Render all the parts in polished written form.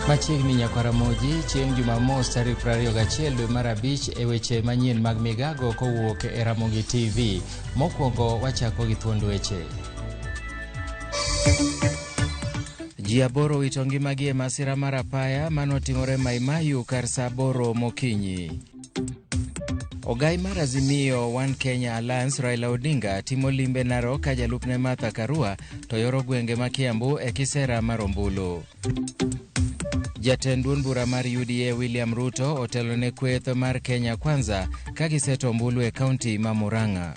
Machiegni nyakwaramoji chieng' Jumamos tarik 21 dwe mar abich e weche manyien mag migago kowuok e Ramogi TV. Mokwongo wachako gi thuond weche. Ji aboro owito ngimagi e masira mar apaya manotimore Mai Mahiu kar saa aboro mokinyi. Ogai mar Azimio One Kenya Alliance Raila Odinga timo limbe Narok ka jalupne Martha Karua to yoro gwenge ma Kiambu e kisera mar ombulu. Jatend duond bura mar UDA William Ruto otelo ne kweth mar Kenya Kwanza ka giseto ombulu e kaunti ma Murang'a.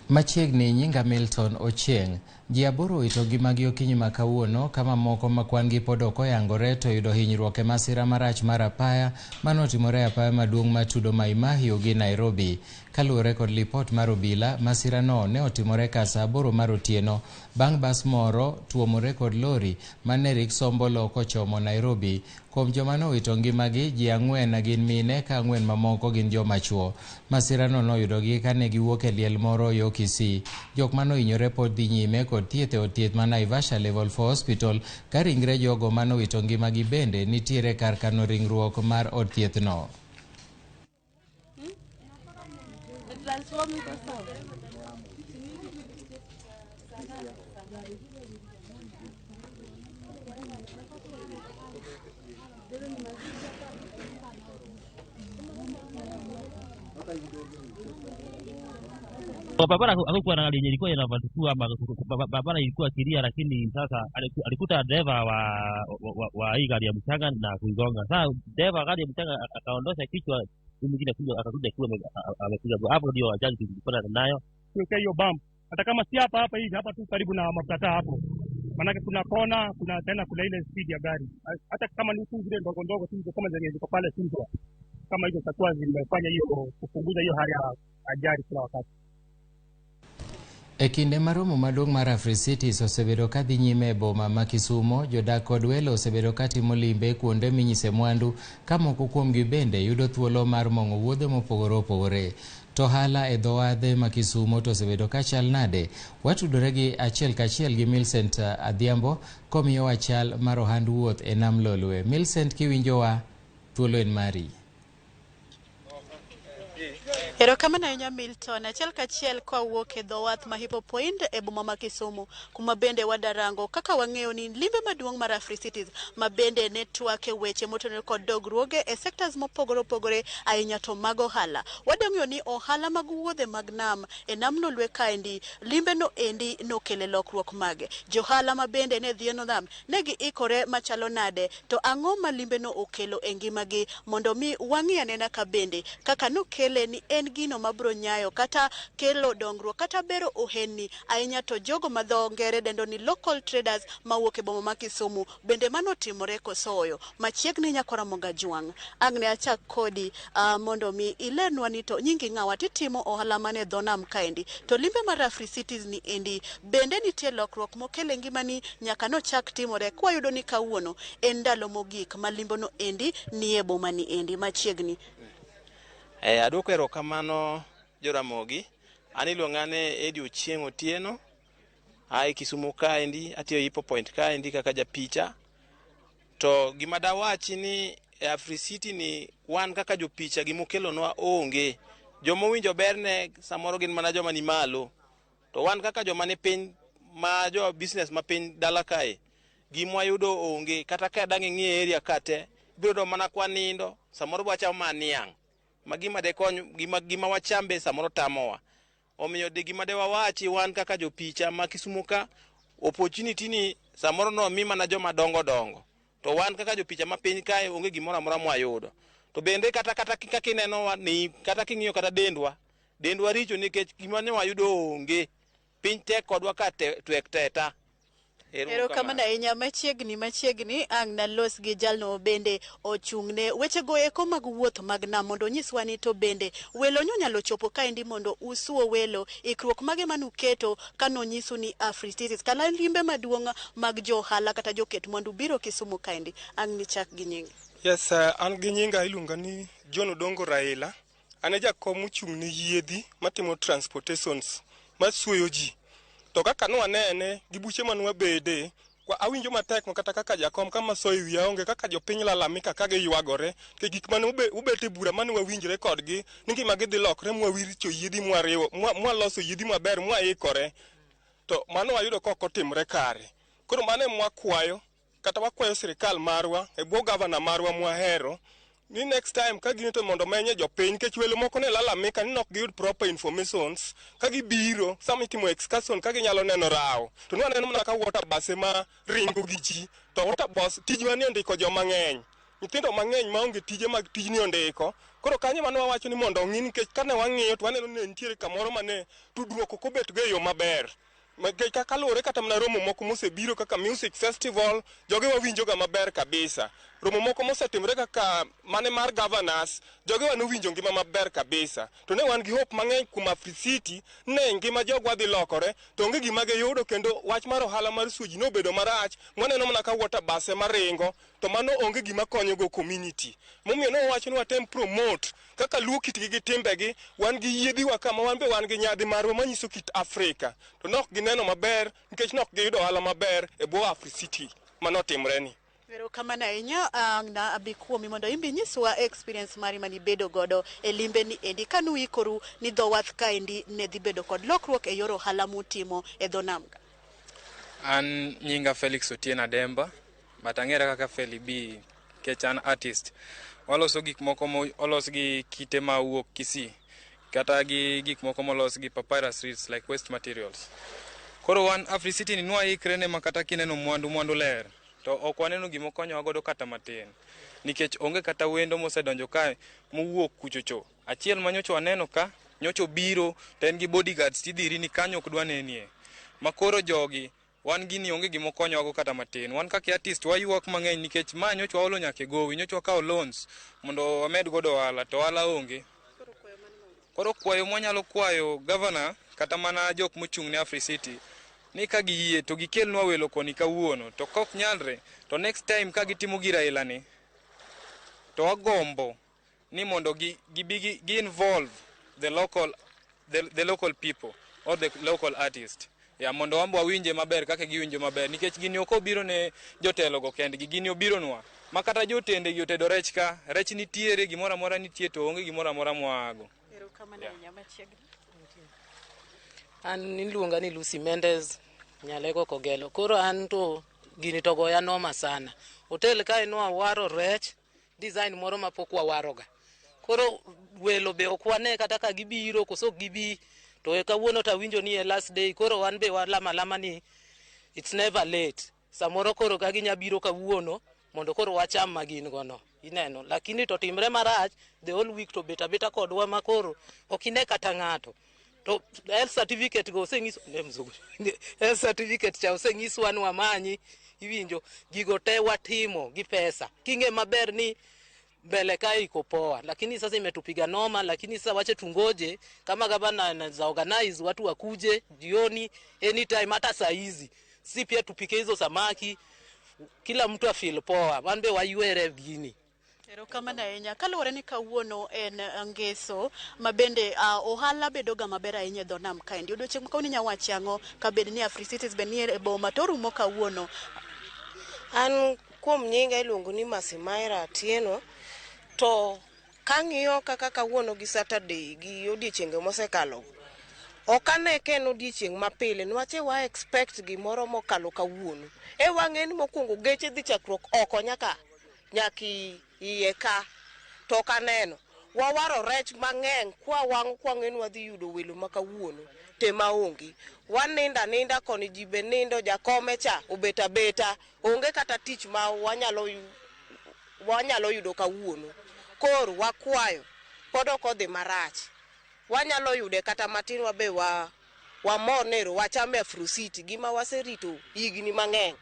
Machiegni nyinga Milton Ochieng. Ji aboro owito ngimagi okinyi ma kawuono ka mamoko ma kwan gi pod ok oyangore to oyudo hinyruok e masira marach mar apaya manotimore e apaya maduong' matudo Mai Mahiu gi Nairobi. Kaluwore kod lipot mar obila, masirano ne otimore kar saa aboro mar otieno bang' bas moro tuomore kod lori mane rik sombo lo kochomo Nairobi. Kuom joma nowito ngimagi, ji ang'wen gin mine ka ang'wen mamoko gin joma chuo. Masirano noyudogi kane giwuok e liel moro yo Kisii. Jok manohinyore pod dhi nyime kod thieth e od thieth ma Naivasha Level 4 Hospital ka ringre jogo manowito ngimagi bende nitiere kar kano ringruok mar od thiethno. Kwa barabara hakukuwa na gari yenye ilikuwa inapatikua ama barabara ilikuwa kilia, lakini sasa alikuta dereva wa hii gari ya mchanga na kuigonga. Sasa dereva gari ya mchanga akaondosha kichwa, huyu mwingine kuja akakuja kuwa amepiga. Hapo ndio ajali tulikutana nayo. Kuwekea hiyo bump, hata kama si hapa hapa hivi, hapa tu karibu na mafuta hapo, maanake kuna kona, kuna tena kuna ile speed ya gari, hata kama ni tu zile ndogo ndogo tu kama zenye ziko pale Sinzwa, kama hizo zitakuwa zimefanya hiyo kupunguza hiyo hali ya ajali kila wakati. E kinde ma romo maduong' mar Africities osebedo ka dhi nyime e boma ma Kisumo, jodak kod welo osebedo ka timo limbe kuonde minyise mwandu ka moko kuomgi bende yudo thuolo mar mong'o wuodhe mopogore opogore. To ohala e dho wadhe ma Kisumo to osebedo ka chal nade? Watudore gi achiel kachiel gi Millicent Adhiambo komiyowa chal mar ohand wuoth e nam Lolwe. Millicent, kiwinjowa, thuolo en mari. Erokamano ahinya Milton. Achiel kachiel kawuok e dho wath ma Hippo Point e boma ma Kisumu, kuma bende wadarango kaka wang'eyo ni limbe maduong' mar Africities ma bende ne twak e weche motenore kod dongruoge e sectors mopogore opogore ahinya to mag ohala. Wadang'eyo ni ohala mag wuodhe mag nam e nam Lolwe kaendi limbe no endi nokele lokruok mage. Johala ma bende ne dhi e nam ne giikore machalo nade to ang'o ma limbe no okelo e ngimagi mondo mi wang'i anena ka bende kaka nokele ni en gino mabro nyayo kata kelo dongruok kata bero ohelni ahinya to jogo ma dho ngere dendo ni local traders mawuok e boma ma Kisumu bende mano timore kosoyo machiegni nyakwara Mogajwang' ang' ne achak kodi mondo mi ilernwa ni to nyingi ng'awa titimo ohala mane dho nam kaendi to limbe mar Africities ni endi bende nitie lokruok mokele ngimani nyaka nochak timore kwayudo ni kawuono en ndalo mogik ma limbono endi nie boma ni endi machiegni. Aduoko erokamano Joramogi. An iluonga ni Eddie Ochieng' Otieno. Ae Kisumu kaendi, atiyo Hippo Point kaendi kaka japicha. To gima dawachi ni e Africity ni wan kaka jopicha gimokelonwa onge. Joma owinjo berne samoro gin mana joma ni malo. To wan kaka joma ni piny ma jo business ma piny dala kae, gima wayudo onge. Kata ka dang' ing'i e area ka te, ibiro yudo mana kwa nindo, samoro wachamo mana niang'. Ma gima dekony, gima wachambe samoro tamowa. Omiyo de gima de wawachi wan kaka jopicha ma Kisumu ka, opportunity ni samoro no mi mana joma dongo dongo. To wan kaka jopicha ma piny kae onge gimoro amora mwayudo. To bende kata kata kaka ineno ni kata king'iyo kata dendwa, dendwa richo nikech gima ne wayudo onge. Piny tek kodwa ka twek teta. Erokamano ahinya. Machiegni machiegni ang' nalos gi jalno bende ochung'ne wechego eko mag wuoth mag nam mondo onyiswa ni to bende welo nyonyalo chopo kaendi mondo usuo welo ikruok mage manuketo kanonyisu ni Africities kala limbe maduong' mag jo ohala kata joket mwandu biro Kisumu kaendi. Ang' nichak gi nying. Yes, an gi nyinga iluonga ni John Odongo Raila. An e jakom mochung' ne yiedhi matimo transportations masuoyo ji. To kaka nwanene gi buche manwabede, awinjo matek ma kata kaka jakom kama soyo wiya onge kaka jopiny lalamika ka giywagore ke gik mane ubet e bura mane wawinjre kodgi ni ngima gi dhi lokre mwawiricho yiedhi mwariwo mwaloso yiedhi maber mwaikore to mano wayudo ka ok otimre kare. Koro mano ema wakwayo kata wakwayo sirikal marwa e bwo gavana marwa mwahero ni next time ka gini to mondo menye jopiny nikech welo moko ne lalamika ni nok giyud proper informations ka gibiro sama itimo excursion ka ginyalo neno rawo to nwaneno mana ka water bus ema ringo gi ji to water bus tijwa ni ondiko joma ng'eny nyithindo mang'eny maonge tije mag tijni ondiko. Koro kanyo mane wawacho ni mondo ong'i nikech kane wang'iyo to waneno ni nitiere kamoro mane tudruok ok obet go e yo maber. Nikech kaluwore kata mana romo moko mosebiro kaka music festival, joge wawinjo ga maber kabisa. Romo moko mosetimore kaka mane mar governors, jogewa nowinjo ngima maber kabisa. To ne wan gi hope mang'eny kuom Africity ne ngima jogwa dhi lokore to onge gima giyudo kendo wach mar ohala mar suji nobedo marach mwaneno mana ka water bus ema ringo to mano onge gima konyo go community. Momiyo ne wawacho ni watem promote kaka luo kitgi gi timbegi, wan gi yiedhiwa kama wan be wan gi nyadhi marwa manyiso kit Afrika. To nok gineno maber nikech nok giyudo ohala maber e bwo Africity manotimre ni. Erokamano ahinya ang' na abi kuomi mondo imbi inyiswa experience mari manibedo godo e limbe ni endi kanuikoru ni dho wath kaendi ne dhi bedo kod lokruok e yor ohala mutimo e dho nam ka. An nyinga Felix Otieno Ademba, but ang'era kaka Feli B nikech an artist. Waloso gik moko molos gi kite ma wuok Kisii kata gi gik moko molos gi papyrus reeds like waste materials. Koro wan Africity ni nwaikre ne ma kata kineno mwandu mwandu ler to ok waneno gima okonyowa godo kata matin nikech onge kata wendo mosedonjo kae mowuok kuchocho. Achiel ma nyocha waneno ka nyocha obiro to en gi bodyguards tidhiri ni kanyo ok dwa nenie. Ma koro jogi wan gini onge gima okonyowago kata matin. Wan kaka artist waywak mang'eny nikech ma nyocha waolo nyaka e gowi, nyocha wakawo loans mondo wamed godo ohala to ohala onge. Koro kwayo mwanyalo kwayo governor kata mana jok mochung' ne Africity ni ka giyie to gikelnwa welo koni kawuono to kok nyalre to next time ka gitimo gir aila ni to wagombo ni mondo gi, gibi gi involve the local people or the local artist ya mondo wan be wawinje maber kaka giwinjo maber nikech gini ok obiro ne jotelo go kendgi gini obironwa ma kata jotende gi otedo rech ka rech nitiere gimoro amora nitie to onge gimoro amora mwago. Erokamano ahinya machiegni. An iluonga ni Lucy Mendez Nyalego Kogelo. Koro an to gini to goya noma sana. Hotel kae nwawaro rech design moro ma pok wawaroga. Koro welo be ok wane kata ka gibiro koso ok gibi to e kawuono tawinjo ni e last day koro wan be walamo alama ni it's never late. Samoro koro ka ginya biro kawuono mondo koro wacham ma gin go no. Ineno, lakini to timre marach the whole week to bet abeta kodwa ma koro ok ine kata ng'ato. To health certificate go oseng'iso ne mzungu. Health certificate cha oseng'iswa ni wamanyi iwinjo gigo te watimo gi pesa. King'e maber ni mbele kae iko poa, lakini sasa imetupiga noma. Lakini sasa wache tungoje kama gavana anaweza organize watu wakuje jioni anytime, hata saa hizi si pia tupike hizo samaki, kila mtu afeel poa, wan be waywere gini. Erokamano ahinya. Kaluwore ni kawuono en ngeso ma bende ohala bedo ga maber ahinya e dho nam kaendi. Odiochieng' ma kawuono inya wacho ang'o kabed ni Africities be nie e boma to orumo kawuono. An kuom nyinga iluongo ni Masimaira Atieno to kang'iyo kaka kawuono gi Saturday gi odiechienge mosekalo ok ane ka en odiechieng' mapile niwach e wa expect gimoro mokalo kawuono. E wang'e ni mokwongo geche dhi chakruok oko nyaka nyaka iye ka to ok aneno. Wawaro rech mang'eny kwawang'o kwang'e ni wadhi yudo welo ma kawuono tema onge. Wanindo aninda koni ji be nindo jakome cha obet abeta onge kata tich ma wanyalo yudo kawuono. Koro wakwayo pod ok odhi marach. Wanyalo yude kata matin wabe wa wamor ni ero wachame Afrocity gima waserito higni mang'eny.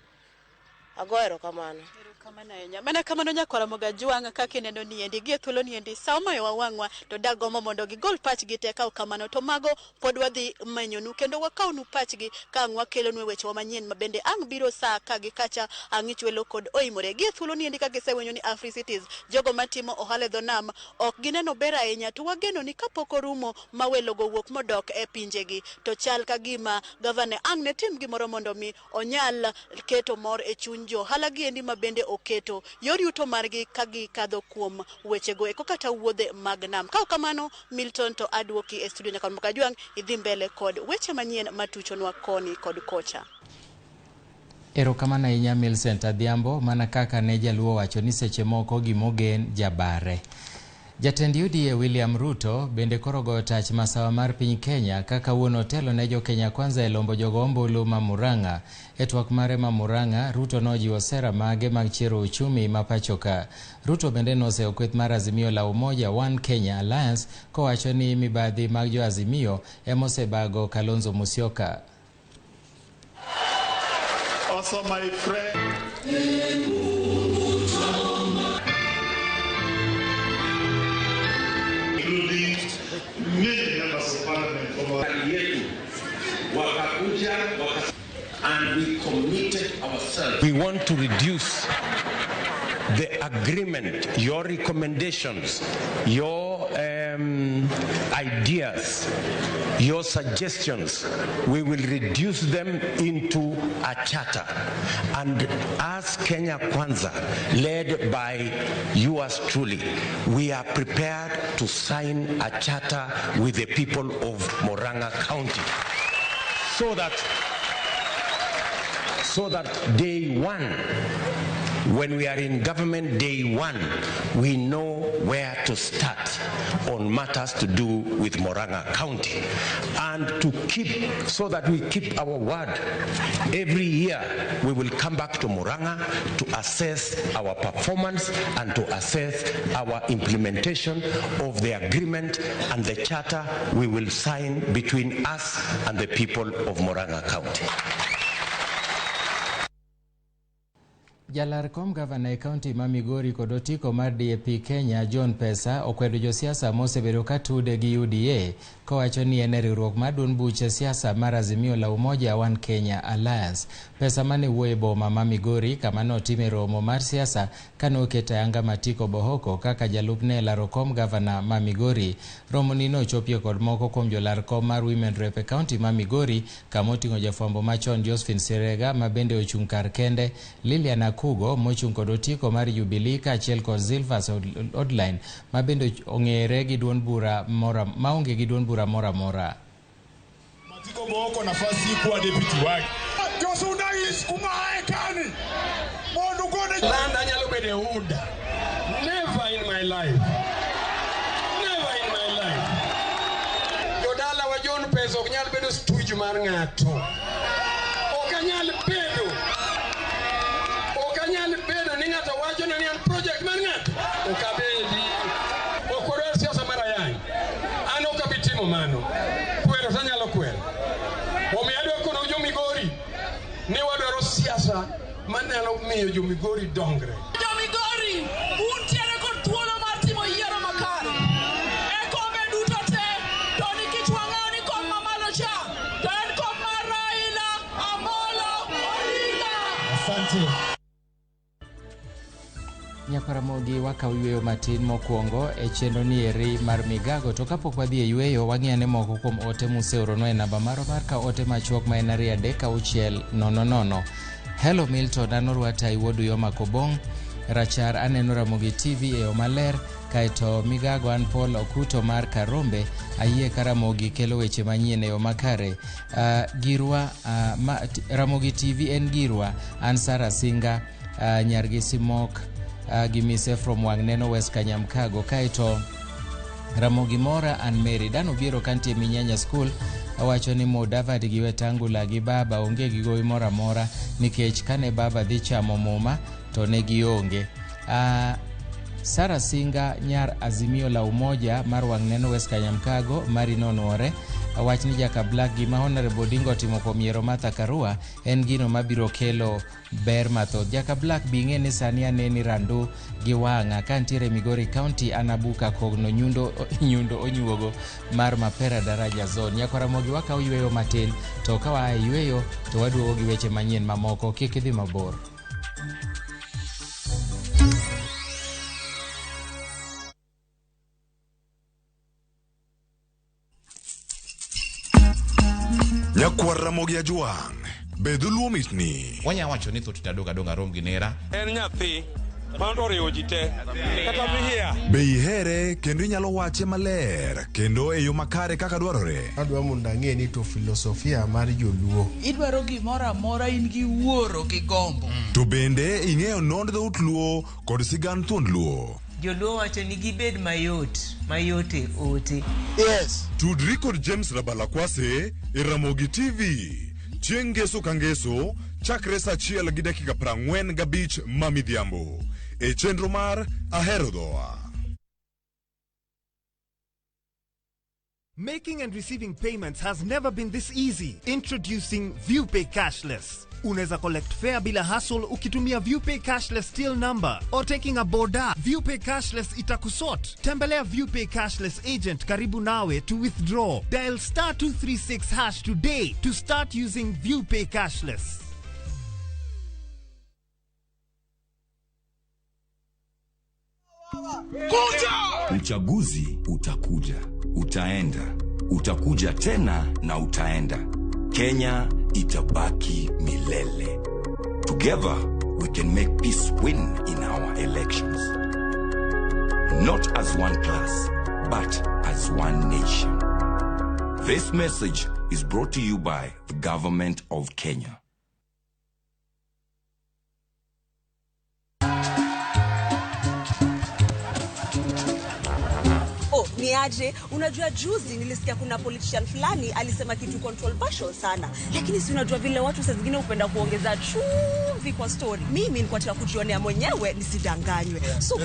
Ago erokamano. Erokamano ahinya. Mana kamano nyakwara Mogajwang' kaka ineno niendi gie thuolo niendi sa omayowa wang'wa to dagombo mondo gigol pachgi te kaw kamano to mago pod wadhi menyonu kendo wakawnu pachgi ka ang' wakelonu e wechewa manyien ma bende ang' biro sa ka gi kacha ang' ichwelo kod oimore. Gie thuolo niendi ka gisewinjo ni Africities jogo matimo ohala e dho nam ok gineno ber ahinya to wageno ni kapok orumo ma welogo wuok modok e pinjegi to chal ka gima gavana ang' ne tim gimoro mondo mi onyal keto mor e chuny jo ohala giendi ma bende oketo yor yuto margi ka gikadho kuom wechego eko kata wuodhe mag nam. Ka ok kamano Milton to aduoki e studio nyaka Mokajwang' idhi mbele kod weche manyien matuchonwa koni kod kocha. Erokamano ahinya Millicent Adhiambo, mana kaka ne jaluo wacho ni seche moko gimogen jabare. Jatend UDA William Ruto bende koro goyo tach masawa mar piny Kenya kaka wuon otelo ne jo Kenya Kwanza e lombo jogo ombulu ma Murang'a. E twak mare ma Murang'a, Ruto nojiwo sera mage mag chiero uchumi ma pachoka. Ruto bende noseyo kweth mar Azimio la Umoja One Kenya Alliance kowacho ni mibadhi mag jo Azimio emosebago Kalonzo Musyoka. Also my friend. And we committed ourselves. We want to reduce the agreement, your recommendations, your ideas, your suggestions. We will reduce them into a charter. And as Kenya Kwanza, led by yours truly, we are prepared to sign a charter with the people of Murang'a County so that day one, when we are in government day one, we know where to start on matters to do with Murang'a County. And to keep, so that we keep our word, every year we will come back to Murang'a to assess our performance and to assess our implementation of the agreement and the charter we will sign between us and the people of Murang'a County. Jalar kom gavana e kaunti ma Migori kod otiko mar DAP Kenya John Pesa okwedo josiasa mosebedo ka tude gi UDA kowacho ni en e riwruok mar duond buche siasa mar Azimio la Umoja One Kenya Alliance. Pesa mane wuoyo e boma ma Migori kama notime romo mar siasa kane oketo ayanga Matiko Bohoko kaka jalupne e laro kom gavana ma Migori. Romoni nochopie kod moko kuom jolar kom mar Women Rep e kaunti ma Migori kama oting'o jafwambo machon Josephine Serega ma bende ochung' kar kende, Lilian Kugo mochung' kod otiko mar Jubilee kaachiel kod Silvas Odline ma bende ong'ere gi duond bura mora maonge gi duond bura mora mora. Matiko Bohoko nafasi kuwa deputy wake. Josuna iskuma ekani. Mondo gone landa nyalo bede uda. Never in my life. Never in my life. Jodala wa John Pesa ok nyal bedo stuju mar ng'ato. Ok anyal bedo. Anyal bedo ni ng'ato wacho ni an project mar ng'ato ok abedi. Ok wadwar siasa mar ayany. An ok abi timo mano. Kwero to anyalo kwero. Omiyo adwa kono jo Migori ni wadwaro siasa manyalo miyo jo Migori dongre. Jo Migori, untiere kod thuolo mar timo yiero makare. E kombe duto te, to nikech wang'eyo ni kom mamalo cha, to en kom mar Raila Amolo Odinga. Asante. Nyakwaramogi wakaw yweyo matin mokwongo e chenro ni eri mar migago to kapok wadhi e yweyo wang'i ane moko kuom ote museoronwa e namba marwa mar ka ote machuok ma en 2 3 6 0 0. Hello Milton, an Orwatai wuod Uyoma Kobong' Rachar aneno Ramogi TV e yo maler. Kaeto migago an Paul Okuto mar Karombe ayie ka Ramogi kelo weche manyien e yo makare. Girwa Ramogi TV en girwa. An Sara Singa nyargi Simok gimise from Wang' Neno West Kanyamkago. Kaeto Ramogi Mora an Mary Dan Obiero kantie Minyanya School awacho ni Mudavadi gi Wetangula gi baba onge gi gowi moro amora nikech kane baba dhi chamo muma to ne gionge. Sara Singa nyar Azimio la Umoja mar Wang' Neno West Kanyamkago mari nonwore. Wach ni Jaka Black gima Honorable Odinga otimo kuom yiero Martha Karua en gino mabiro kelo ber mathoth. Jaka Black bi ing'e ni sani aneni randu gi wang'a ka ntiere Migori County an abuka kogno nyundo, nyundo onyuogo mar Mapera Daraja Zone. Nyakwar Ramogi wakawo yweyo matin to ka waa e yweyo to waduogo gi weche manyien mamoko kik idhi mabor. Nyakwar Ramogi Ajwang', be dholuo mitni? Wanya wacho ni thoth tadong adong arom gi nera. En nyathi mano to oriwo ji te kata mihia. Be ihere kendo inyalo wache maler kendo e yo makare kaka dwarore? Adwa mondo ang'e ni to filosofia mar joluo. Idwaro gimoro amora in gi wuoro gi gombo. To bende ing'eyo nond dhout luo kod sigand thuond luo? Joluo wacho ni gibed mayot, mayot e ote. Yes. Tudri kod James Rabalakwase e Ramogi TV chieng' ngeso ka ngeso chakre saa achiel gi dakika 45 ma midhiambo e chenro mar Ahero Dhowa. Making and receiving payments has never been this easy. Introducing ViewPay Cashless. Unaweza collect fare bila hassle ukitumia ViewPay Cashless till number or taking a boda. ViewPay Cashless itakusort. Tembelea ViewPay Cashless agent karibu nawe to withdraw. Dial star 236 hash today to start using ViewPay Cashless. Uchaguzi utakuja, utaenda, utakuja tena na utaenda. Kenya itabaki milele. Together, we can make peace win in our elections. Not as one class, but as one nation. This message is brought to you by the Government of Kenya. Oh, ni aje? Unajua juzi nilisikia kuna politician fulani alisema kitu controversial sana. Lakini si unajua vile watu saa zingine hupenda kuongeza chumvi kwa story. Mimi nilikuwa nataka kujionea mwenyewe nisidanganywe. So,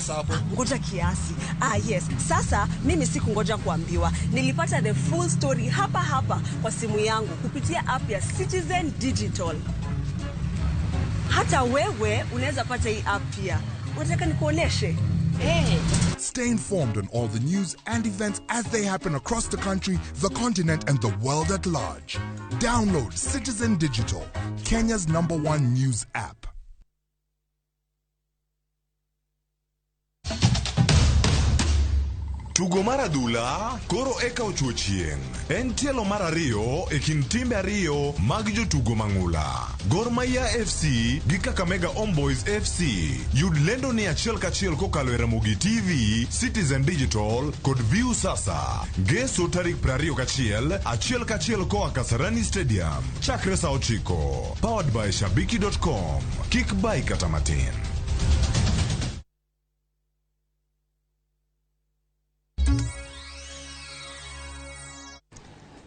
ngoja kiasi. Ah, yes. Sasa mimi sikungoja kuambiwa. Nilipata the full story hapa hapa kwa simu yangu kupitia app ya Citizen Digital. Hata wewe unaweza pata hii app pia. Unataka nikuoneshe? Hey. Stay informed on all the news and events as they happen across the country, the continent, and the world at large. Download Citizen Digital, Kenya's #1 news app. Tugo mar adhula koro eka ochuo chieng'. En tielo mar ariyo e kind timbe ariyo mag jotugo mang'ula. Gor Mahia FC gi Kakamega Homeboys FC. Yud lendo ni achiel kachiel kokalo e Ramogi TV, Citizen Digital kod View Sasa. Ngeso tarik 21, achiel kachiel koa Kasarani Stadium. Chakre saa 9. Powered by Shabiki.com. Kik bai kata matin.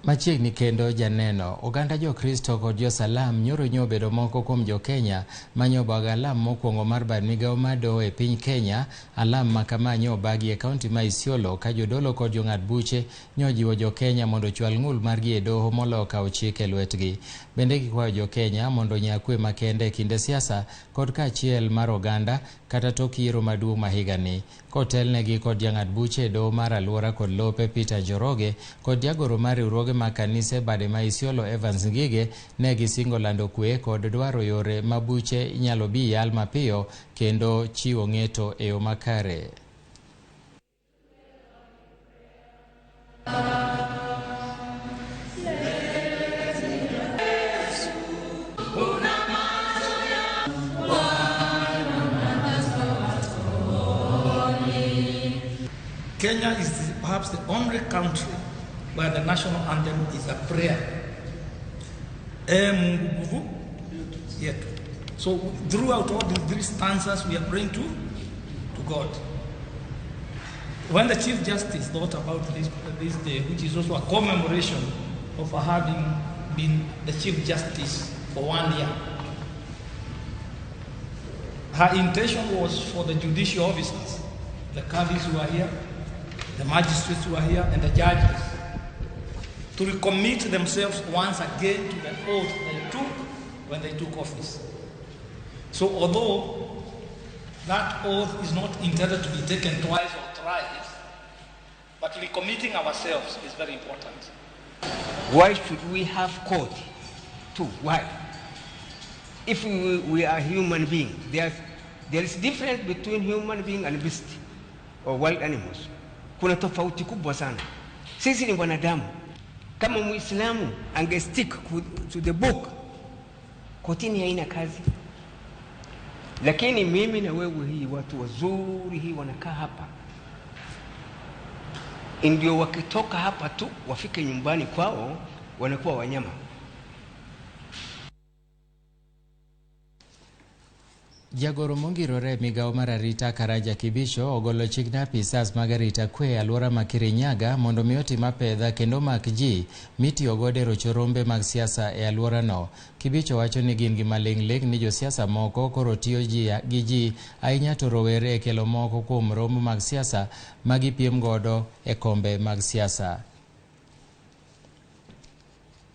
Machiegni kendo janeno, oganda jokristo kod josalam nyoro nyobedo moko kuom jokenya manyobago alam mokwongo mar bad migawo mar doho e piny Kenya. Alam ma kama nyobagi e kaunti ma Isiolo ka jodolo kod jong'ad buche nyojiwo jokenya mondo ochwal ng'ul margi e doho moloyo kawo chik e lwetgi. Bende gikwayo jokenya mondo onya kwe makende e kinde siasa kod kaachiel mar oganda kata tok yiero maduong' ma higani. Kotelnegi kod jang'ad buche e doho mar aluora kod lope Peter Njoroge kod jagoro mar riwruoge mag kanise bade ma Isiolo Evans Ngige ne gisingo lando kwe kod dwaro yore ma buche inyalo bi yal mapiyo kendo chiwo ng'eto e yo makare. Kenya is perhaps the only country where the national anthem is a prayer. E Mungu nguvu yetu. So throughout all the three stanzas, we are praying to God. When the Chief Justice thought about this day, which is also a commemoration of her having been the Chief Justice for 1 year, her intention was for the judicial officers, the kadis who are here, the magistrates who are here, and the judges, to recommit themselves once again to the oath they took when they took office. So although that oath is not intended to be taken twice or thrice, but recommitting ourselves is very important. Why should we have court too? Why? If we are human beings, there is difference between human being and beast or wild animals. Kuna tofauti kubwa sana. Sisi ni wanadamu. Kama Muislamu ange stick to the book, kotini haina kazi. Lakini mimi na wewe hii watu wazuri hii wanakaa hapa, ndio wakitoka hapa tu wafike nyumbani kwao wanakuwa wanyama. Jagoro mongirore e migawo mar arita Karanja Kibicho ogolo chik ne apisas mag arita kwe e alwora ma Kirinyaga mondo mi otim apedha kendo mak ji mitiyo godo e rocho rombe mag siasa e alworano. Kibicho wacho ni gin gima ling' ling' ni josiasa moko koro tiyo gi ji ahinya to rowere e kelo moko kuom rombo mag siasa ma gipiem godo e kombe mag siasa.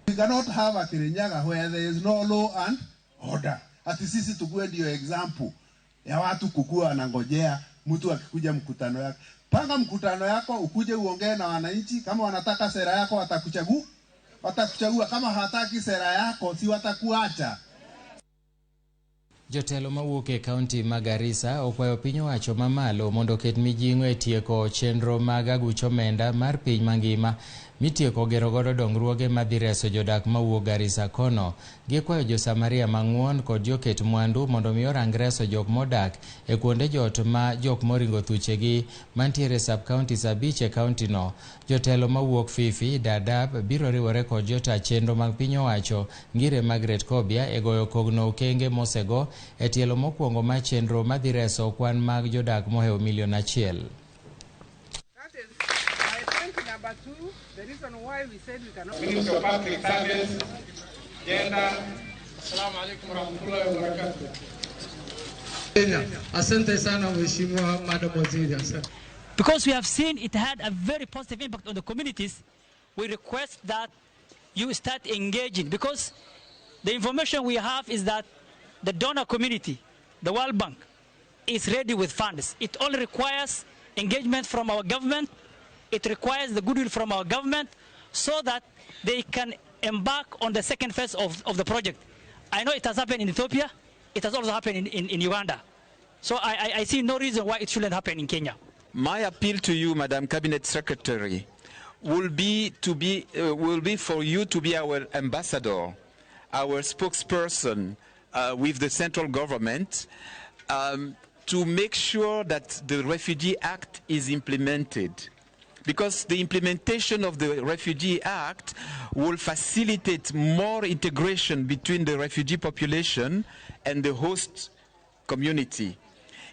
We cannot have a Kirinyaga where there is no law and order. Ati sisi tukue ndio example ya watu kukua wanangojea mtu akikuja mkutano yako. Panga mkutano yako ukuje uongee na wananchi, kama wanataka sera yako watakuchagua, watakuchagua, kama hawataki sera yako si watakuacha. Jotelo mawuok e kaunti ma Garissa okwayo piny owacho mamalo mondo oket mijing'o e tieko chenro mag aguch omenda mar piny mangima mitieko gero godo dongruoge madhi reso jodak mawuok Garissa kono. Gikwayo jo-Samaria mang'won kod joket mwandu mondo mi orang reso jok modak e kuonde jot ma jok moringo thuchegi mantiere sub-counties 5 e kaunti no. Jotelo mawuok Fifi, Dadaab biro riwore kod jota chenro mag piny owacho Ngire Margaret Kobia e goyo kogno okenge mosego e tielo mokwongo mar chenro madhi reso kwan mag jodak mohewo milion 1. Number two, the reason why we said we cannot. Minister of Public Service, Gender. Assalamu alaikum warahmatullahi wabarakatuh. Asante sana Mheshimiwa Madam Waziri. Asante. Because we have seen it had a very positive impact on the communities, we request that you start engaging, because the information we have is that the donor community, the World Bank, is ready with funds. It only requires engagement from our government. It requires the goodwill from our government so that they can embark on the second phase of the project. I know it has happened in Ethiopia. It has also happened in Uganda. So I see no reason why it shouldn't happen in Kenya. My appeal to you, Madam Cabinet Secretary, will be for you to be our ambassador, our spokesperson with the central government, to make sure that the Refugee Act is implemented. Because the implementation of the Refugee Act will facilitate more integration between the refugee population and the host community.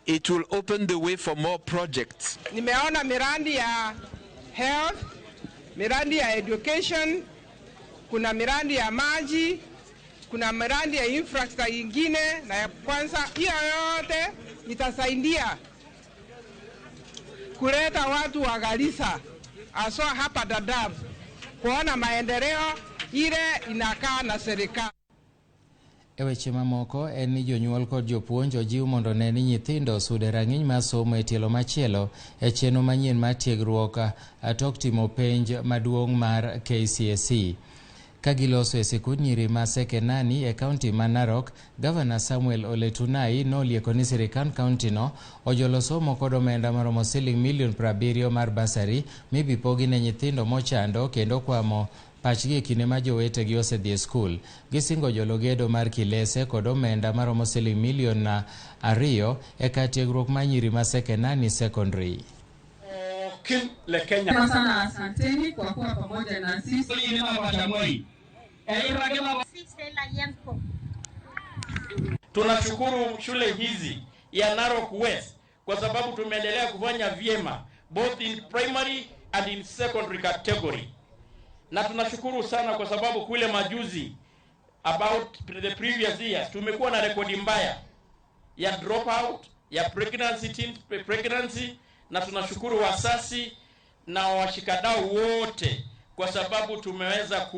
It will open the way for more projects. Nimeona miradi ya health, miradi ya education, kuna miradi ya maji, kuna miradi ya infrastructure nyingine, na ya kwanza hiyo yote itasaidia kuleta watu wa Garissa aswa hapa Dadaab kuona maendeleo ile inakaa na serikali. E weche mamoko en ni jonyuol kod jopuonj ojiw mondo ne ni nyithindo osude rang'iny mar somo e tielo machielo e chenro manyien mar tiegruok tok timo penj maduong' mar KCSE. Ka giloso e sikund nyiri ma Sekenani e kaunti ma Narok, Gavana Samuel Ole Tunai nolieko ni sirikand kaunti no ojolo somo kod omenda maromo siling milion 70 mar basari mibipogi ne nyithindo mochando kendo kwamo pachgi e kinde ma jowetegi osedhi e skul. Gisingo jolo gedo mar kilese kod omenda maromo siling milion 2 e kar tiegruok mar nyiri ma Sekenani Secondary. Sana asanteni kwa kuwa pamoja na sisi. Tunashukuru shule hizi ya Narok West kwa sababu tumeendelea kufanya vyema both in primary and in secondary category. Na tunashukuru sana kwa sababu kule majuzi about the previous years tumekuwa na rekodi mbaya ya dropout, ya pregnancy, teen pregnancy, na tunashukuru wasasi na washikadau wote kwa sababu tumeweza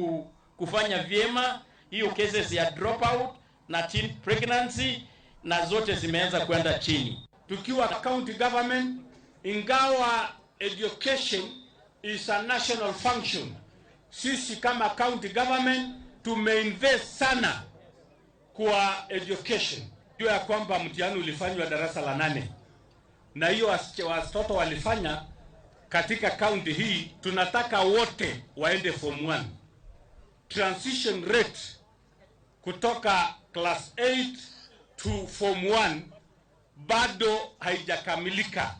kufanya vyema hiyo cases ya dropout na teen pregnancy na zote zimeanza kwenda chini. Tukiwa county government, ingawa education is a national function, sisi kama county government tumeinvest sana kwa education. Jua ya kwamba mtihani ulifanywa darasa la 8 na hiyo watoto walifanya katika county hii, tunataka wote waende form 1. Transition rate kutoka class 8 to form 1 bado haijakamilika.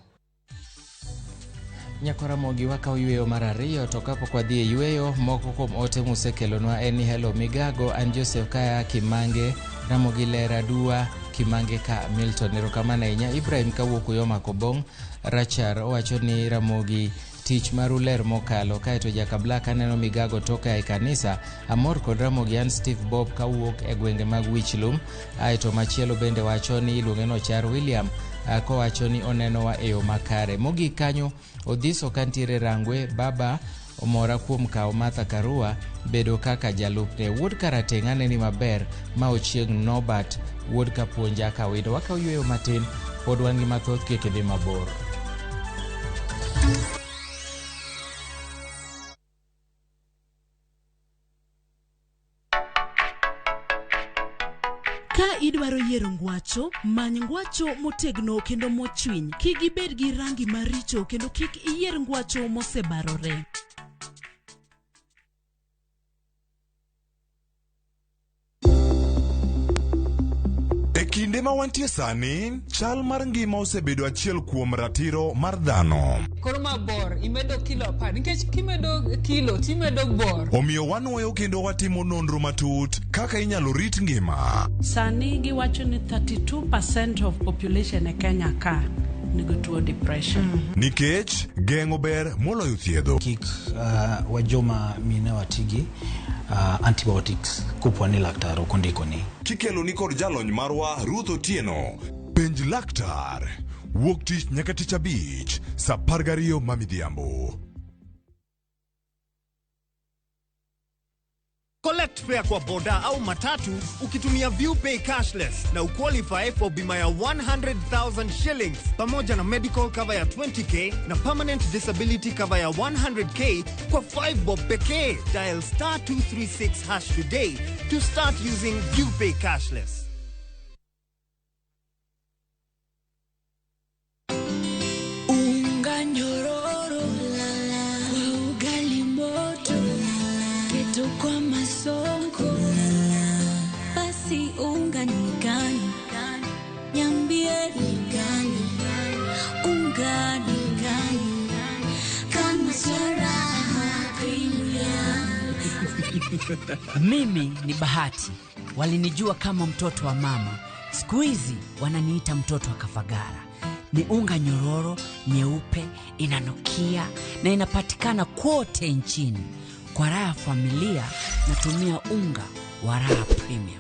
Nyakoramogi wakawo yweyo mar ariyo to kapok wadhi e yweyo moko kuom ote musekelonwa en ni Hello Migago, an Joseph Kaya Kimange, Ramogi Ler Adua Kimange ka Milton. Erokamano ahinya. Ibrahim kawuok Uyoma Kobong Rachar owacho ni Ramogi tich maru ler mokalo. Kaeto Jaka Black aneno Migago toka e kanisa, amor kod Ramogi. An Steve Bob kawuok e gwenge mag Wichlum. Aeto machielo bende wacho ni iluonge ni Ochar William kowacho ni onenowa e yo makare. Mogik kanyo Odhiso kantiere Rangwe, baba omora kuom kawo Martha Karua bedo kaka jalupne. Wuod Karateng' aneni maber ma Ochieng' Norbert wuod Kapuonja Kawindo. Wakawo yweyo matin, pod wan gi mathoth, kik idhi mabor. Ka idwaro yiero ngwacho, many ngwacho motegno kendo mochwiny. Kik ibed gi rangi maricho kendo kik iyier ngwacho mosebarore. E kinde ma wantie sani, chal mar ngima osebedo achiel kuom ratiro mar dhano. Koro ma bor, imedo kilo 10, nikech kimedo kilo timedo bor. Omiyo wanwoyo kendo watimo nonro matut kaka inyalo rit ngima. Sani giwacho ni 32% of population e Kenya ka nigi tuo depression. Nikech geng'o ber moloyo thiedho. Kik wajoma mine watigi antibiotics kopo ni laktar ok ondikoni. Kikelo ni kod jalony marwa Ruth Otieno. Penj laktar. Wuok tich nyaka tich abich, saa 12 ma midhiambo. Collect fare kwa boda au matatu ukitumia ViewPay cashless na uqualify for bima ya 100,000 shillings pamoja na medical cover ya 20k na permanent disability cover ya 100k kwa 5 bob pekee. Dial star 236 hash today to start using ViewPay cashless. Unga nyororo kwa ugali moto, keto kwa masonko, basi unga ni gani? Niambie ni gani? Unga ni gani? Kama Raha Premium. Mimi ni Bahati. Walinijua kama mtoto wa mama. Siku hizi wananiita mtoto wa Kafagara. Ni unga nyororo, nyeupe, inanukia na inapatikana kote nchini. Kwa raha familia natumia unga wa Raha Premium.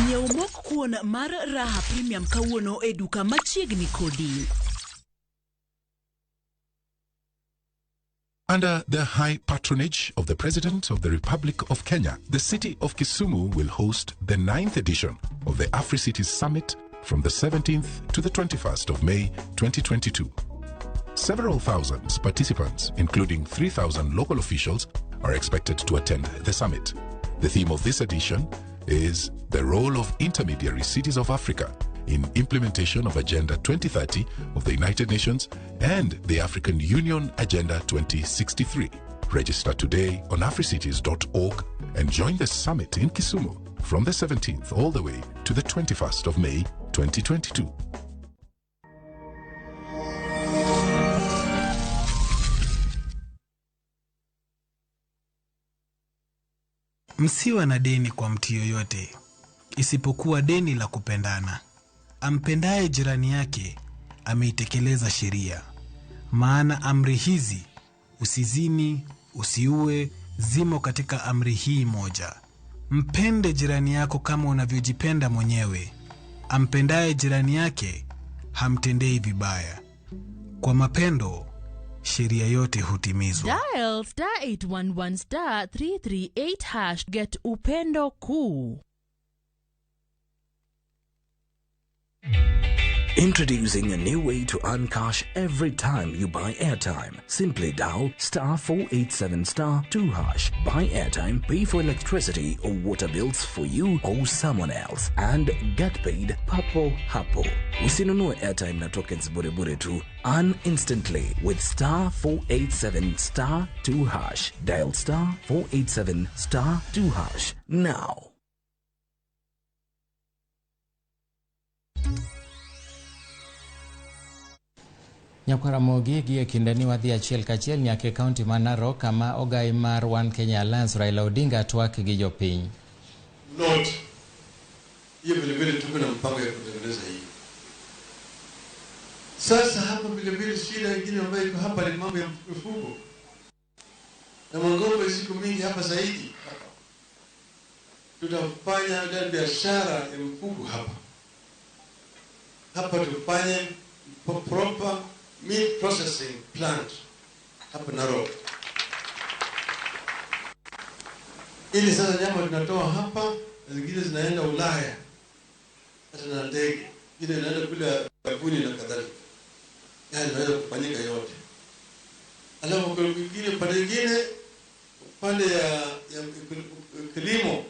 Nyiew mok kuon mar Raha Premium kawuono e duka machiegni kodi. Under the high patronage of the President of the Republic of Kenya, the city of Kisumu will host the 9th edition of the AfriCities Summit from the 17th to the 21st of May 2022. Several thousand participants, including 3,000 local officials, are expected to attend the summit. The theme of this edition is the role of intermediary cities of Africa in implementation of Agenda 2030 of the United Nations and the African Union Agenda 2063. Register today on africities.org and join the summit in Kisumu from the 17th all the way to the 21st of May 2022. Msiwe na deni kwa mtu yoyote, isipokuwa deni la kupendana. Ampendaye jirani yake ameitekeleza sheria. Maana amri hizi, usizini, usiue, zimo katika amri hii moja. Mpende jirani yako kama unavyojipenda mwenyewe. Ampendaye jirani yake hamtendei vibaya. Kwa mapendo, sheria yote hutimizwa. Dial star 811 star 338 hash get upendo kuu. Introducing a new way to earn cash every time you buy airtime. Simply dial star 487 star 2 hash. Buy airtime, pay for electricity or water bills for you or someone else, and get paid papo hapo. Usinunue airtime na tokens bure bure tu. Earn instantly with star 487 star 2 hash. Dial star 487 star 2 hash now. Nyakwaramogi gi e kindeni wadhi achiel kachiel nyaka e kaunti ma Narok kama ogai mar One Kenya Alliance Raila Odinga twak gi jopiny. Note, hiyo vilevile tuko na mpango ya kutengeneza hiyo. Sasa hapa vilevile shida ingine ambayo iko hapa ni mambo ya mifugo na mang'ombe siku mingi hapa zaidi. Tutafanya biashara ya mifugo hapa hapa, tufanye proper meat processing plant hapa Narok, ili sasa nyama tunatoa hapa na zingine zinaenda Ulaya, hata na ndege zingine inaenda kule Arabuni na kadhalika. Yani inaweza kufanyika yote. Alafu kwa mwingine, pande nyingine, upande ya kilimo,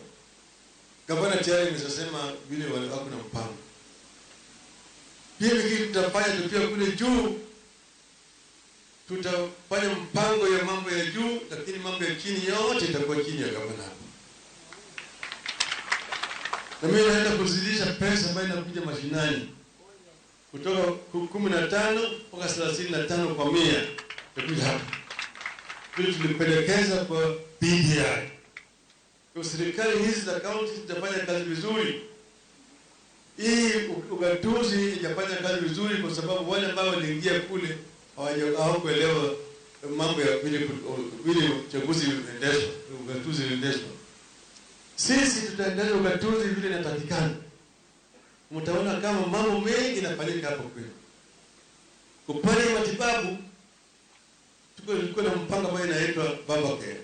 gavana tayari ameshasema vile wako na mpango. Pia kitu tutafanya pia kule juu, tutafanya mpango ya mambo ya juu, lakini mambo ya chini yote itakuwa chini ya gavana hapa. Na mimi naenda kuzidisha pesa ambayo inakuja mashinani kutoka 15 mpaka 35 kwa 100 itakuja hapa. Vile tulipendekeza kwa BBI. Kwa serikali hizi za kaunti zitafanya kazi vizuri. Hii ugatuzi haijafanya kazi vizuri kwa sababu wale ambao waliingia kule hawakuelewa mambo ya vile uchaguzi unaendeshwa, ugatuzi unaendeshwa. Sisi tutaendelea ugatuzi vile inatakikana. Mtaona kama mambo mengi yanafanyika hapo kweli. Upande wa matibabu tuko na mpango ambao inaitwa Baba Care.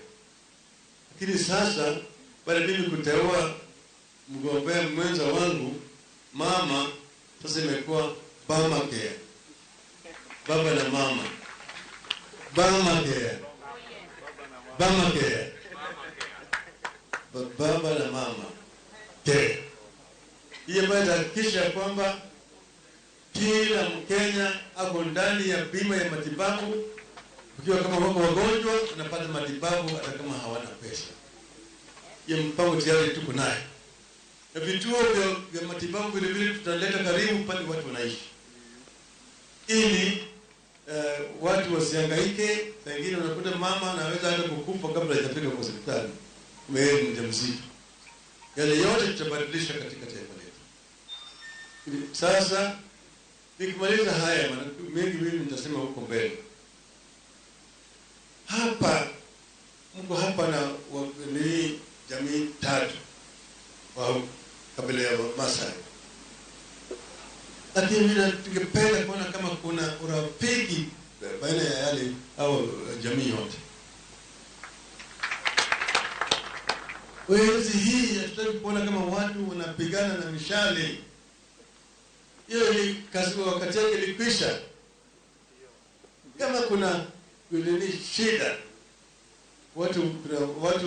Lakini sasa baada mimi kuteua mgombea mwenza wangu mama, sasa imekuwa Bama Care. Baba na mama. Bama Care. Bama Care. Baba na mama. Care. Hii ambayo itahakikisha kwamba kila Mkenya ako ndani ya bima ya matibabu. Ukiwa kama wako wagonjwa, unapata matibabu hata kama hawana pesa. Hiyo mpango tayari tuko naye. Na vituo vya matibabu vile vile tutaleta karibu pale watu wanaishi, ili watu wasihangaike. Wengine unakuta mama anaweza hata kukufa kabla hajafika kwa hospitali, yeye ni mjamzito. Yale yote tutabadilisha katika taifa letu. Sasa nikimaliza haya, maana mengi mimi nitasema huko mbele. Hapa mko hapa na ni jamii tatu wa kabila ya Masai. Lakini mimi ningependa kuona kama kuna urafiki baina ya yale au jamii yote. Wezi hii hatutaki kuona kama watu wanapigana na mishale. Hiyo kazi wakati yake ilikwisha. Kama kuna ni shida, watu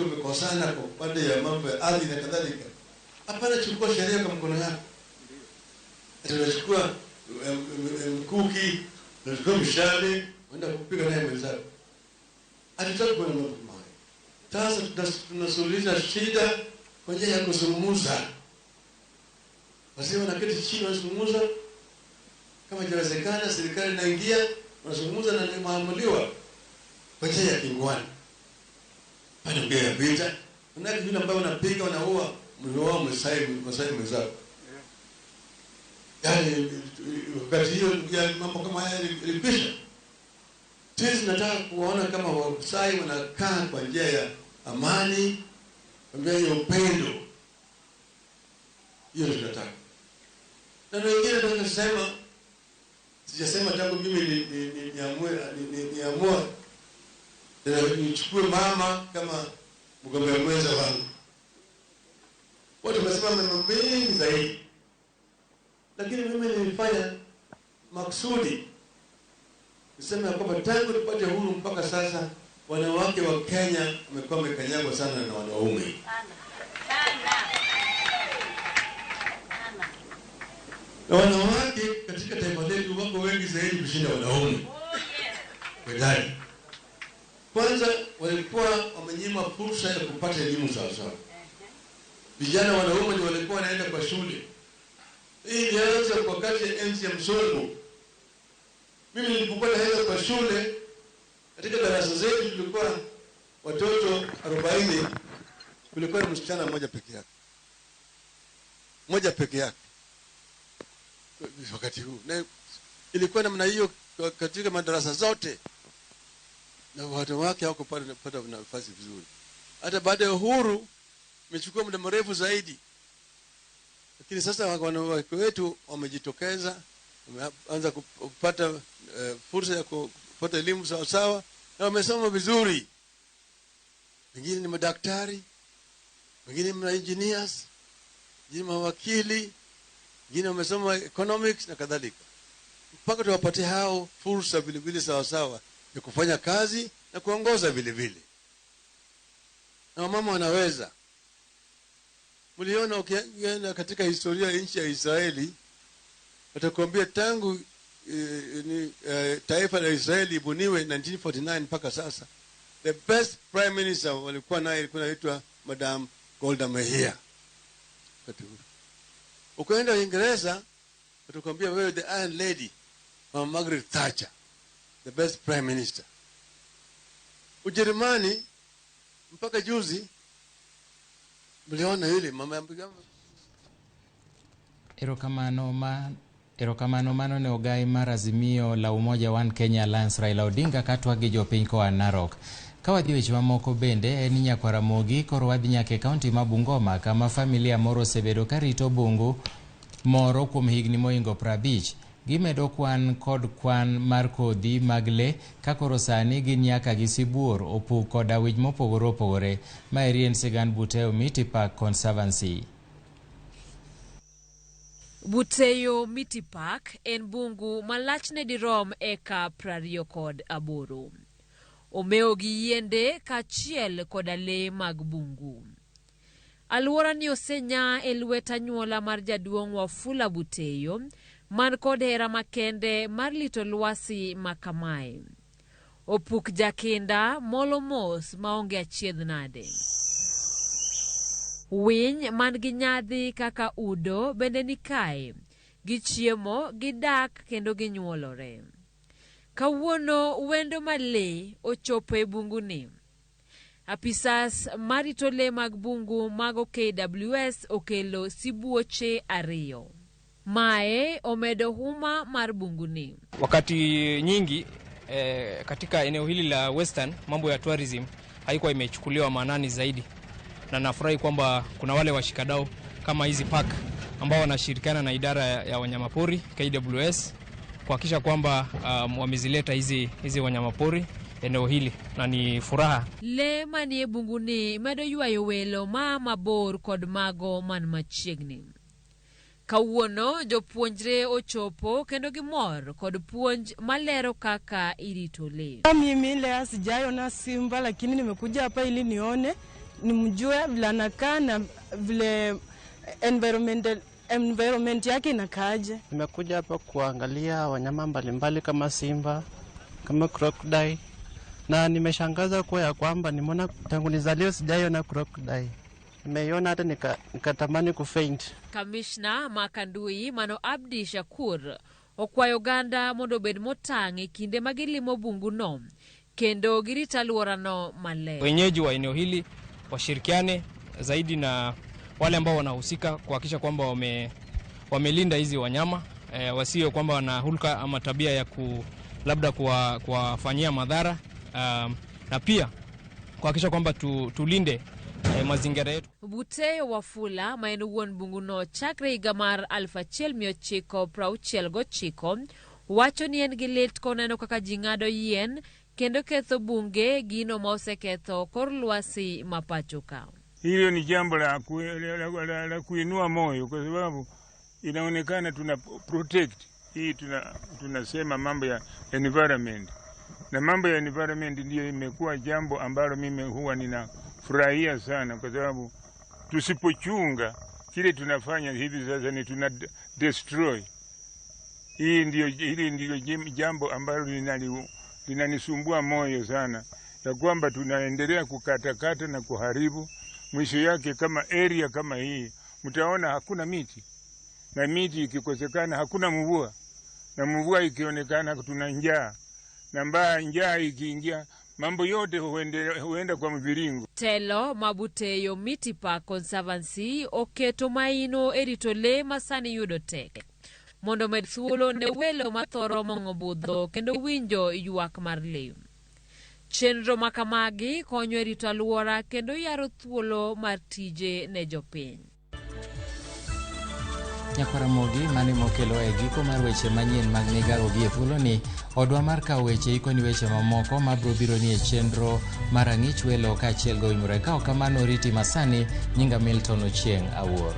wamekosana kwa upande ya mambo ya ardhi na kadhalika, hapana chukua sheria kwa mkono yako. Tunachukua mkuki, tunachukua mshale, unaenda kupiga naye mwenzako. Hatutaki kuona mambo kama hayo. Sasa tunasuluhisha shida kwa njia ya kuzungumza. Wazee wanaketi chini wanazungumza, kama inawezekana serikali inaingia, wanazungumza na maamuliwa kwa njia ya kingwani. Pana mbele ya vita, unaki yule ambaye unapiga unaua, mlioa Masai mwenzako. Yaani wakati hiyo ya mambo kama haya ilikwisha. Sisi tunataka kuona kama Wamasai wanakaa kwa njia ya amani, kwa njia ya upendo. Hiyo tunataka. Na wengine tunasema Sijasema tangu mimi niamue nichukue mama kama mgombea mwenza wangu. Watu wamesema mambo mengi zaidi, lakini mimi nilifanya maksudi niseme kwamba tangu tupate uhuru mpaka sasa wanawake wa Kenya wamekuwa wamekanyagwa sana na wanaume. Na wanawake katika taifa letu wako wengi zaidi kushinda wanaume. Kwa idadi. Kwanza walikuwa wamenyimwa fursa ya kupata elimu sawa sawa. Vijana wanaume ndio walikuwa wanaenda kwa shule. Hii ilianza kwa wakati ya enzi ya mzungu. Mimi nilipokuwa naenda kwa shule, katika darasa zetu tulikuwa watoto 40, kulikuwa na msichana mmoja peke yake. Mmoja peke yake. Wakati huu. Na ilikuwa namna hiyo katika madarasa zote. Na wanawake hawakupata nafasi vizuri. Hata baada ya uhuru imechukua muda mrefu zaidi. Lakini sasa wanawake wetu wamejitokeza, wameanza kupata fursa ya kupata elimu sawa sawa, na wamesoma vizuri. Wengine ni madaktari, wengine ni engineers, wengine mawakili, wengine wamesoma economics na kadhalika. Mpaka tuwapatie hao fursa vile vile sawa sawa ya kufanya kazi na kuongoza vile vile. Na wamama wanaweza. Mliona ukienda katika historia ya nchi ya Israeli, watakuambia tangu taifa la Israeli ibuniwe 1949 mpaka sasa, the best prime minister walikuwa naye ilikuwa inaitwa Madam Golda Meir. Ukienda Uingereza watakuambia wewe the Iron Lady, Mama Margaret Thatcher, the best prime minister. Ujerumani mpaka juzi mliona yule mama. Erokamano mano ne ogai mar Azimio la Umoja One Kenya Alliance Raila Odinga katwa gi jopiny koa Narok. Ka wadhi weche mamoko bende en ni nyakwar Ramogi koro wadhi nyaka e kaunti ma Bungoma kama familia moro osebedo karito bungu moro kuom higni moingo 50. Gimedo kwan kod kwan mar kodhi mag le ka koro sani gin nyaka gi sibuor, opuk koda winy mopogore opogore. Maeri en sigand Buteo Miti Park Conservancy. Buteo Miti Park en bungu malachne dirom eka 28. Omewo gi yiende kaachiel koda le mag bungu. Alwora ni osenya e lwet anyuola mar jaduong' Wafula Buteyo man kod hera makende mar lito lwasi makamae. Opuk jakinda molo mos maonge achiedh nade. Winy man gi nyadhi kaka udo bende ni kae. Gichiemo, gidak kendo ginyuolore. Kawuono wendo ma lee ochopo e bunguni. Apisas marito le mag bungu mago KWS okelo sibuoche 2. Mae omedo huma mar bunguni. Wakati nyingi katika eneo hili la Western mambo ya tourism haikuwa imechukuliwa maanani zaidi. Na nafurahi kwamba kuna wale washikadau kama hizi park ambao wanashirikiana na idara ya wanyamapori KWS kuhakikisha kwamba wamezileta hizi wanyamapori eneo hili, na ni furaha. Le manie bunguni medo ywayo welo ma mabor kod mago man machiegni. Kawuono jopuonjre ochopo kendo gimor kod puonj malero kaka irito le. Mimi leo sijaona simba, lakini nimekuja hapa ili nione, nimjue vile anakaa na vile environment yake inakaaje. Nimekuja hapa kuangalia wanyama mbalimbali kama simba, kama crocodile, na nimeshangaza kwa ya kwamba nimeona tangu nizaliwe sijaiona crocodile. Nimeiona hata nikatamani kufaint. Kamishna Makandui mano Abdi Shakur okwayo oganda mondo obed motang' e kinde ma gilimo bunguno kendo girit alworano maler. Wenyeji wa eneo hili washirikiane zaidi na wale ambao wanahusika kuhakikisha kwamba wamelinda hizi wanyama, wasio kwamba wana hulka ama tabia ya labda kuwafanyia madhara, na pia kuhakikisha kwamba tulinde mazingira yetu. Buteo Wafula ma en wuon bunguno chakre higa mar 1969 Wacho ni en gi lit koneno kaka ji ng'ado yien kendo ketho bunge gino ma oseketho kor lwasi ma pacho ka. Hilo ni jambo la kuinua moyo kwa sababu inaonekana tuna protect hii, tunasema mambo ya environment, na mambo ya environment ndiyo imekuwa jambo ambalo mimi huwa ninafurahia sana, kwa sababu tusipochunga kile tunafanya hivi sasa ni tuna destroy. Hili ndiyo jambo ambalo linanisumbua moyo sana, ya kwamba tunaendelea kukatakata na kuharibu. Mwisho yake kama area kama hii mtaona hakuna miti, na miti ikikosekana hakuna mvua, na mvua ikionekana tuna njaa, na mbaya njaa ikiingia mambo yote huenda kwa mviringo. Telo mabuteyo Miti Park Conservancy oketo maino e rito le ma sani yudo tek mondo omed thuolo ne welo mathoro mong'o budho kendo winjo ywak mar le. Chenro makamagi konyo e rito alwora kendo yaro thuolo mar tije ne jopiny. Nyakwaramogi mane mokelo e giko mar weche manyien mag migago gi e thuoloni, odwa mar kawo weche ikoni weche mamoko mabiro biro ni e chenro mar ang'ich welo kaachiel gi Owinjore. Ka ok kamano oriti masani, nyinga Milton Ochieng' Awuor.